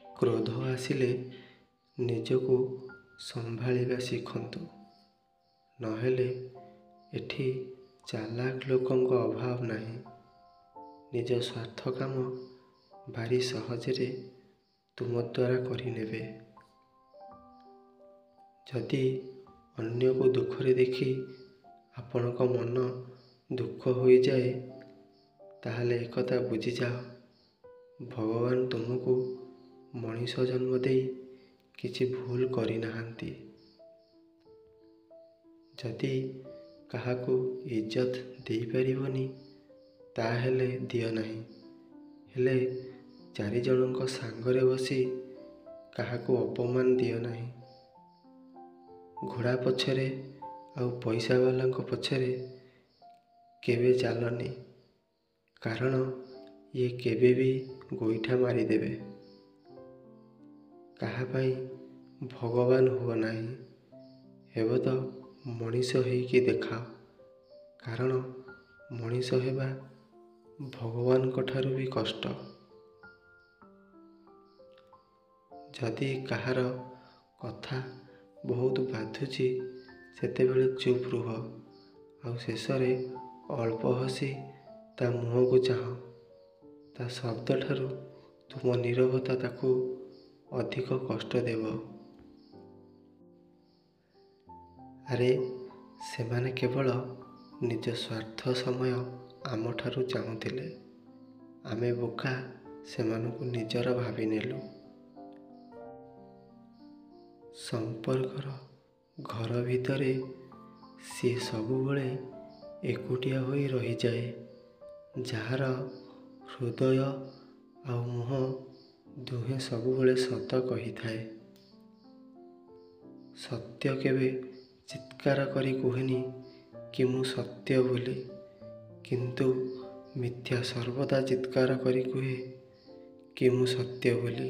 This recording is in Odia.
କ୍ରୋଧ ଆସିଲେ ନିଜକୁ ସମ୍ଭାଳିବା ଶିଖନ୍ତୁ, ନହେଲେ ଏଠି ଚାଲାକ ଲୋକଙ୍କ ଅଭାବ ନାହିଁ, ନିଜ ସ୍ୱାର୍ଥ କାମ ଭାରି ସହଜରେ ତୁମ ଦ୍ୱାରା କରିନେବେ। ଯଦି ଅନ୍ୟକୁ ଦୁଃଖରେ ଦେଖି ଆପଣଙ୍କ ମନ ଦୁଃଖ ହୋଇଯାଏ, ତାହେଲେ ଏକଥା ବୁଝିଯାଅ ଭଗବାନ ତୁମକୁ ମଣିଷ ଜନ୍ମ ଦେଇ କିଛି ଭୁଲ କରିନାହାନ୍ତି। ଯଦି କାହାକୁ ଇଜ୍ଜତ ଦେଇପାରିବନି ତାହେଲେ ଦିଅ ନାହିଁ, ହେଲେ ଚାରିଜଣଙ୍କ ସାଙ୍ଗରେ ବସି କାହାକୁ ଅପମାନ ଦିଅ ନାହିଁ। ଘୋଡ଼ା ପଛରେ ଆଉ ପଇସାବାଲାଙ୍କ ପଛରେ କେବେ ଚାଲନି, କାରଣ ଇଏ କେବେ ବି ଗୋଇଠା ମାରିଦେବେ। କାହା ପାଇଁ ଭଗବାନ ହୁଅ ନାହିଁ, ହେବ ତ ମଣିଷ ହେଇକି ଦେଖାଅ, କାରଣ ମଣିଷ ହେବା ଭଗବାନଙ୍କଠାରୁ ବି କଷ୍ଟ। ଯଦି କାହାର କଥା ବହୁତ ବାଧୁଛି, ସେତେବେଳେ ଚୁପ୍ ରୁହ ଆଉ ଶେଷରେ ଅଳ୍ପ ହସି ତା ମୁହଁକୁ ଚାହଁ। ତା ଶବ୍ଦଠାରୁ ତୁମ ନୀରବତା ତାକୁ ଅଧିକ କଷ୍ଟ ଦେବ। ଆରେ ସେମାନେ କେବଳ ନିଜ ସ୍ୱାର୍ଥ ସମୟ ଆମଠାରୁ ଚାହୁଁଥିଲେ, ଆମେ ବୋକା ସେମାନଙ୍କୁ ନିଜର ଭାବିନେଲୁ। ସମ୍ପର୍କର ଘର ଭିତରେ ସିଏ ସବୁବେଳେ ଏକୁଟିଆ ହୋଇ ରହିଯାଏ, ଯାହାର ହୃଦୟ ଆଉ ମୁହଁ ଦୁହେଁ ସବୁବେଳେ ସତ କହିଥାଏ। ସତ୍ୟ କେବେ ଚିତ୍କାର କରି କୁହେନି କି ମୁଁ ସତ୍ୟ ବୋଲି, କିନ୍ତୁ ମିଥ୍ୟା ସର୍ବଦା ଚିତ୍କାର କରି କୁହେ କି ମୁଁ ସତ୍ୟ ବୋଲି।